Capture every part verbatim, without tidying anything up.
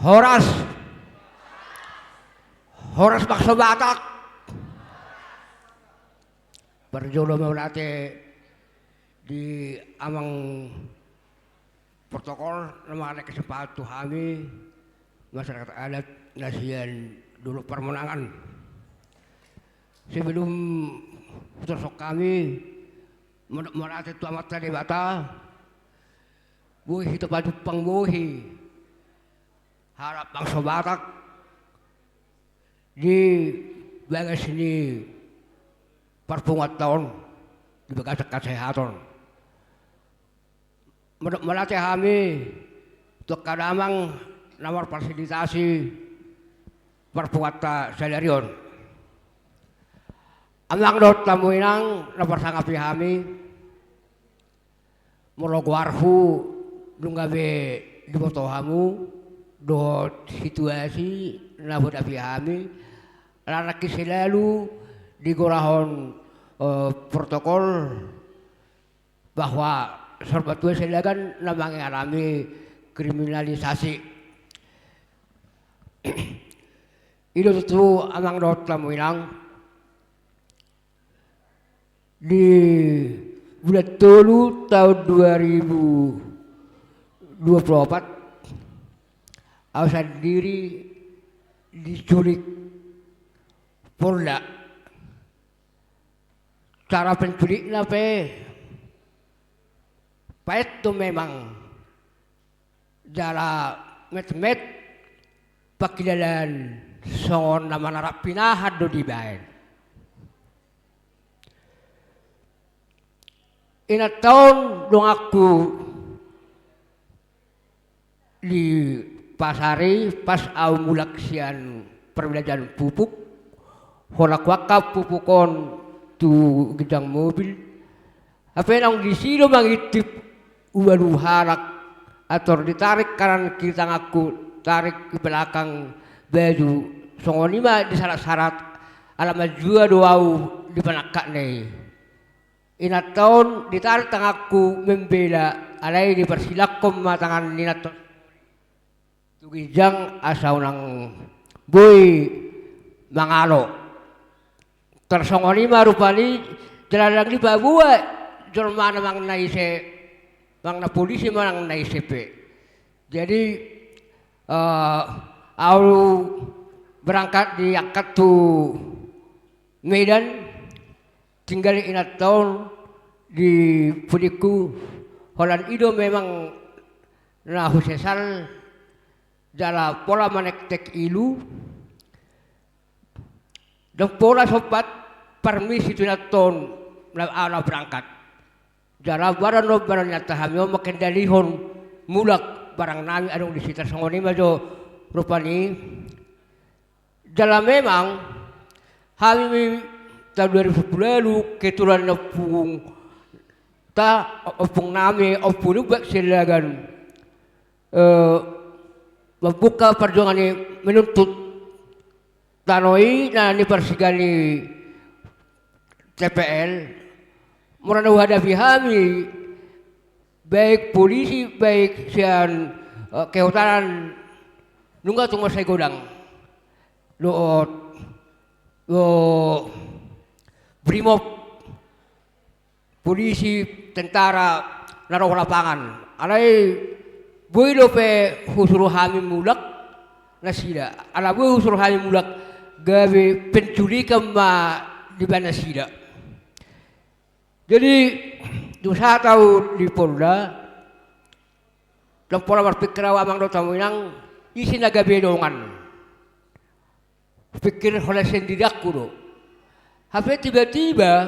Horas. Horas bangso Batak. Parjolo mauliate di amang protokol na mangalehon kesempatan tu hami masyarakat adat na sian dolok Parmonangan. Sebelum hutorus hami, mauliate tu Amanta Debata, boi hita pajumpang bohi halak bangso Batak di bagas ni parpunguanta on, di bagasan hasehaton. Mauliate hami tu angka damang na marfasilitasi parpunguanta sadari on. Amang dohot hamu inang na parsangapi hami, molo goarhu nunga be diboto hamu dohot situasi na huhadapi hami, ala nangkin selalu digorahon, eh, protokol bahwa saur matua sian daging na mangalami kriminalisasi. I do tutu amang dohot hamu inang, di bulan tolu tahun dua ribu dua puluh empat, au sandiri diculik Polda. Cara penculikna pe paet do memang, jala metmet pangkilalaan songon na manarap pinahan do dibaen. Inanta on donganku di pasar i, pas au mulak sian parbelanjaan pupuk, holan huangkat pupuk on tu ginjang mobil. Hape naung disi do mangintip ualu halak, antor ditarik kanan kiri tanganku, tarik di belakang baju, songon i ma disaratsarat, ala manjua do au di panangkakna i. Inanta on ditarik tanganku membela, alai diparsilangkon ma tangan ni inanta on tu ginjang asa unang boi mangalo. Tarsongon i ma rupani, jala ndang dipaboa jolmana manang na ise, manang na polisi manang na ise pe. Jadi, eh, au berangkat diangkat tu Medan, tinggal inanta on di pudingku, holan i do memang na husesal, jala pola manektek ilu, ndang pola sompat parmisi tu inanta on na, au na berangkat. Jala badan on, badan ni inanta hami on mangkendalihon mulak barang nami adong di sita, songon i ma jo rupani. Jala memang hami tahun dua ribu sepuluh lalu, keturunan ompung ta, ompung nami, Ompu Nubak Silagan, eh, membuka perjuangan ni menuntut tano i na niparsigali T P L, molo na huhadapi hami, baik polisi, baik sian, eh, kehutanan, nunga tung mansai godang dohot, dohot Brimob, polisi, tentara na ro lapangan. Alai boi dope husuru hami mulak nasida. Ala boi husuru hami mulak, gabe penculikan ma dibaen nasida. Jadi dung sahat au di Polda, ndang pola marpikir au, amang dohot hamu inang, ise na gabe dongan. Pikir holan sian diriangku do. Hape tiba-tiba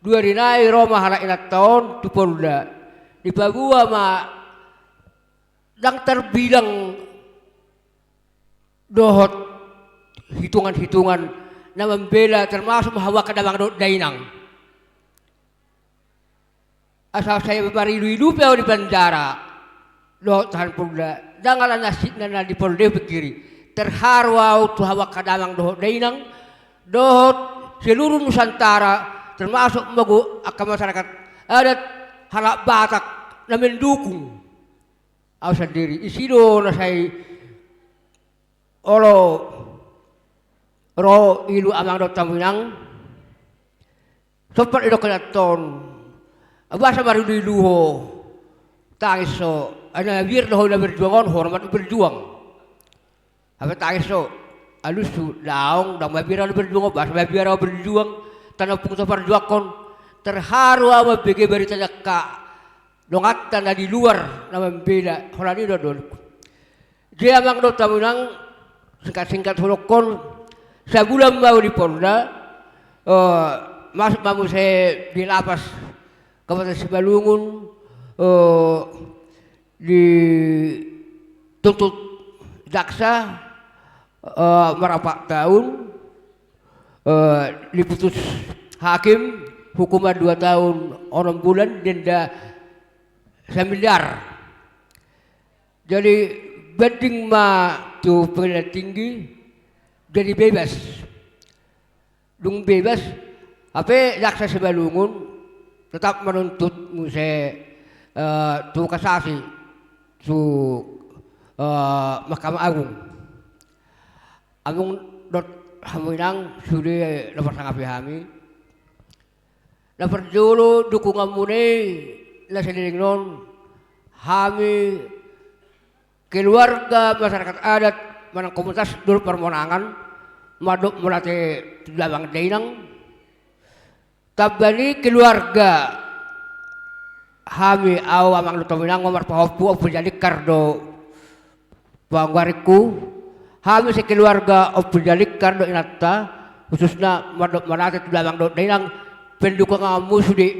dua ari nai ro ma halak inanta on tu Polda. Dipaboa ma ndang tarbilang dohot hitungan-hitungan na mambela, termasuk ma hau angka damang dohot dainang. Asa sai marilu-ilu pe au di penjara dohot tahan Polda, ndang ala nasibna na di Polda i hupikiri. Terharu au tu hau angka damang dohot dainang dohot seluruh Nusantara, termasuk ma angka masyarakat adat halak Batak na mendukung au sandiri. Isi do na sai Olo, ro ilu amang dohot hamu inang. Sompat didok hata on, boasa mariluilu ho? Tangis ho, ai na mabiar do ho na berjuang on, ho na mandok berjuang. Hape tangis ho, alushu, daong, daong mabiar ahu na berjuang on, boasa mabiar ahu berjuang? Tano pung taparjuangkon, terharu ahu mambege barita ni angka donganta na di luar na mambela, holan i do dohononku. Jadi amang dohot hamu inang, singkat-singkat hudokkon, sabulan ma ahu di Polda, eh, masuk ma muse di lapas Kabupaten Simalungun, eh, dituntut jaksa, eh, marempat taon, eh, diputus hakim hukuman dua taon onom bulan, denda samiliar. Jadi banding ma tu pengadilan tinggi, jadi bebas. Dung bebas, hape jaksa Simalungun tetap menuntut muse, eh, tu kasasi, tu, eh, Mahkamah Agung. Amang dohot hamu inang, sude na parsangapi hami. Na parjolo dukunganmuna i na saleleng on, hami keluarga masyarakat adat manang komunitas Dolok Parmonangan, mandok mauliate tu damang dainang. Tamba ni keluarga hami, ahu amang dohot hamu inang, marpahompu Ompu Jalingkar do panggoaranku. Hami sekeluarga Ompu Jalingkar dohot inanta, khususna mandok mauliate tu damang dohot dainang, pendukunganmu sude.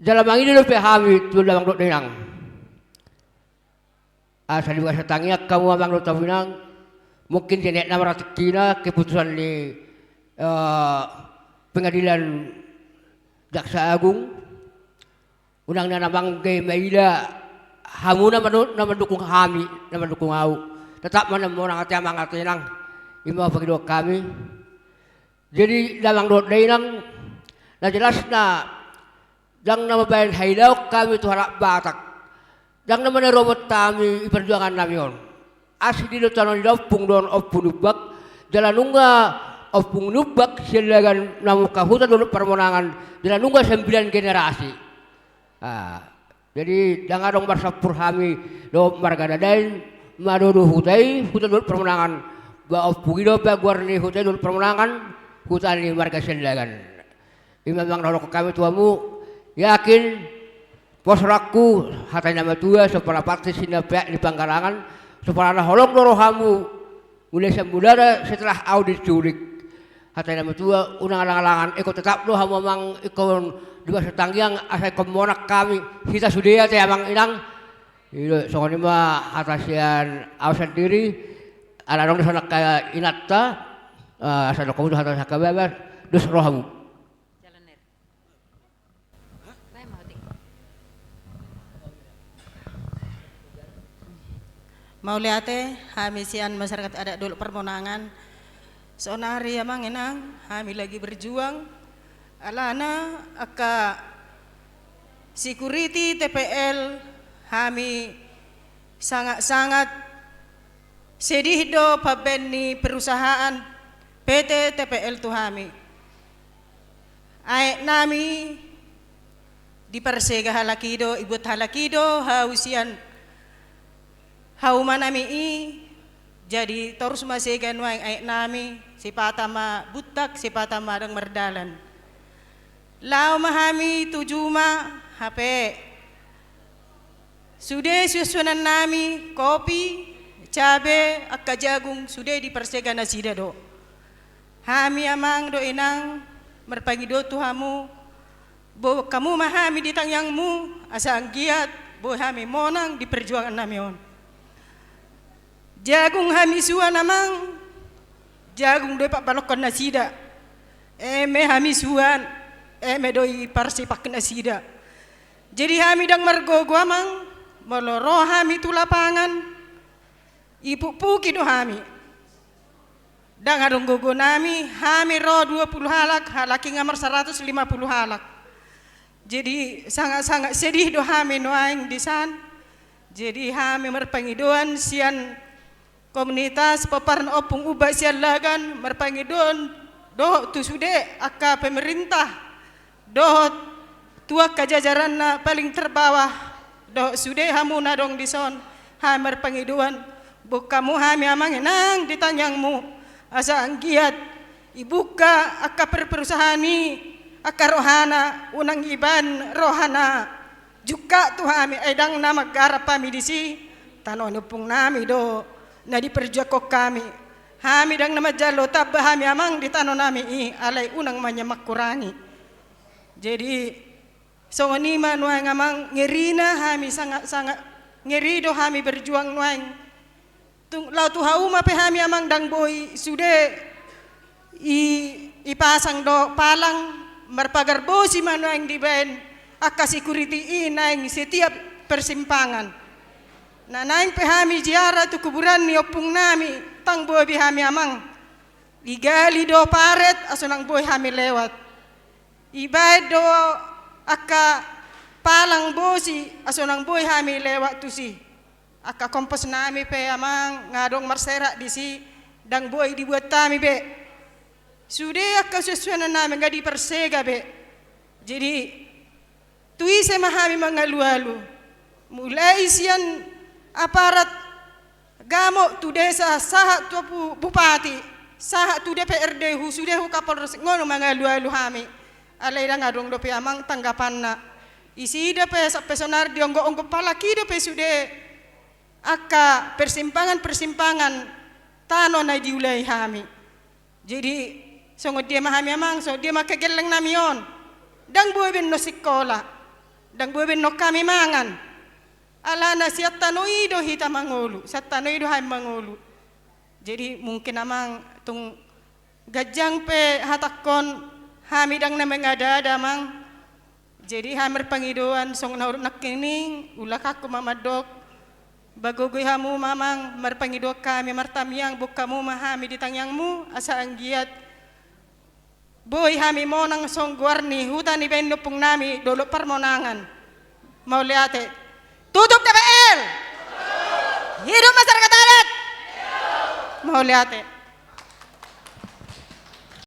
Jala mangido dope hami tu damang dohot dainang. Asa di bagasan tangiang hamu amang dohot hamu inang, mungkin di na maratik hita keputusan ni, eh, pengadilan Jaksa Agung, unang na mangge maila hamu na manu-, na mandukung hami, na mandukung ahu. Tetap ma na monang ate amang ate inang, i ma pangidoan hami. Jadi damang dohot dainang, na jelasna, ndang na mambahen hailaon hami tu halak Batak. Ndang na manarobot hami i parjuangan nami on. Asli do tano ni da ompung dohot ompu ni umbak, jala nunga ompung ni umbak sian lagan na mungka huta Dolok Parmonangan, jala nunga sambilan generasi. Ah, jadi ndang adong marsampur hami dohot marga na lain, manodo huta i, huta Dolok Parmonangan. Ba ompung i do pagoar ni huta i Dolok Parmonangan, huta ni marga Siallagan. I ma amang na hudokhon hami tu hamu, yakin, pos rohangku, hata ni na matua, so pola panti sinampeak ni panggalangan, so pola na holong do rohamu, mulai sian mulana setelah ahu diculik. Hata ni na matua, unang alang-alangan, ingkon tetap do hamu amang ingkon di bagasan tangiang, asa ingkon monang hami, hita sude ate amang inang. I do, songon i ma hata sian ahu sandiri, ala adong do songon angka inanta, eh, asa didok hamu do hata sian angka baba, dos rohamu. Mauliate, hami sian masyarakat adat Dolok Parmonangan. Saonari amang inang, hami lagi berjuang. Alana angka security T P L, hami sangat-sangat sedih do pambaen ni perusahaan P T T P L tu hami. Aek nami diparsega halak i do, ibuat halak i do hau sian hauma nami i, jadi torus ma sega nuaeng aek nami, sipata ma buntak, sipata ma ndang mardalan. Laho ma hami tu juma, hape sude suansuanan nami, kopi, cabe, angka jagung, sude diparsega nasida do. Hami amang dohot inang, marpangido tu hamu, boan hamu ma hami di tangiangmu, asa anggiat boi hami monang di perjuangan nami on. Jagung hami suan amang, jagung do i pabalokhon nasida. Eme hami suan, eme do i parsipak nasida. Jadi hami ndang margogo amang, molo ro hami tu lapangan, ipukpuki do hami. Ndang adong gogo nami, hami ro dua puluh halak, halak i nga marsaratus lima puluh halak. Jadi sangat-sangat sedih do hami nuaeng disan. Jadi hami marpangidoan sian komunitas pomparan Ompung Ubat Siallagan, marpangidoan dohot tu sude angka pemerintah, dohot tu angka jajaranna paling terbawah, dohot sude hamu na adong dison, hami marpangidoan, boan hamu hami amang nang di tangiangmu, asa anggiat dibuka angka perperusahaan i, angka rohana, unang ibaen rohana jungkat tu hami, ai ndang na manggarap hami disi, tano ni ompungnami do na diperjuangkon hami. Hami ndang na manjalo tamba hami amang di tanonami i, alai unang ma nian mangkurangi. Jadi songon i ma nuaeng amang, ngerina hami, sangat-sangat ngeri do hami berjuang nuaeng. Tung laho tu hauma pe hami amang ndang boi sude i, ipasang do palang, marpagar bosi ma nuaeng dibaen angka security i naeng setiap persimpangan. Na naeng pe hami ziarah tu kuburan ni ompungnami, ndang boi be hami amang. Digali do paret asa unang boi hami lewat. Ibaen do angka palang bosi asa unang boi hami lewat tusi. Angka komposnami pe amang nga adong marserak disi, ndang boi dibuat hami be. Sude angka suansuanannami nga diparsega be. Jadi tu ise ma hami mangalualu? Mulai sian aparat gamok tu desa, sahat tu pu-, bupati, sahat tu D P R D, hu sude hu Kapolres, ngono mangalualu hami. Alai ndang adong dope amang tanggapanna. Isida pe sampe sonari dionggok-onggok palang i dope sude angka persimpangan-persimpangan tano na diulahon hami. Jadi songon dia ma hami amang, songon dia ma angka gellengnami on? Ndang boi be annon sikola, ndang boi be annon hami mangan. Alana sian tano i do hita mangolu, sian tano i do hami mangolu. Jadi mungkin amang tung ganjang pe hatangkon, hami ndang na mangada-ada amang. Jadi hami marpangidoan songon na hurang nangkining, ulakanku ma mandok, bagogoi hamu ma amang, marpangidoan hami martamiang, boan hamu ma hami di tangiangmu, asa anggiat boi hami monang songon goar ni huta ni baen ni ompungnami, Dolok Parmonangan. Mauliate. Tutup T P L. Hidup masyarakat adat. Mauliate.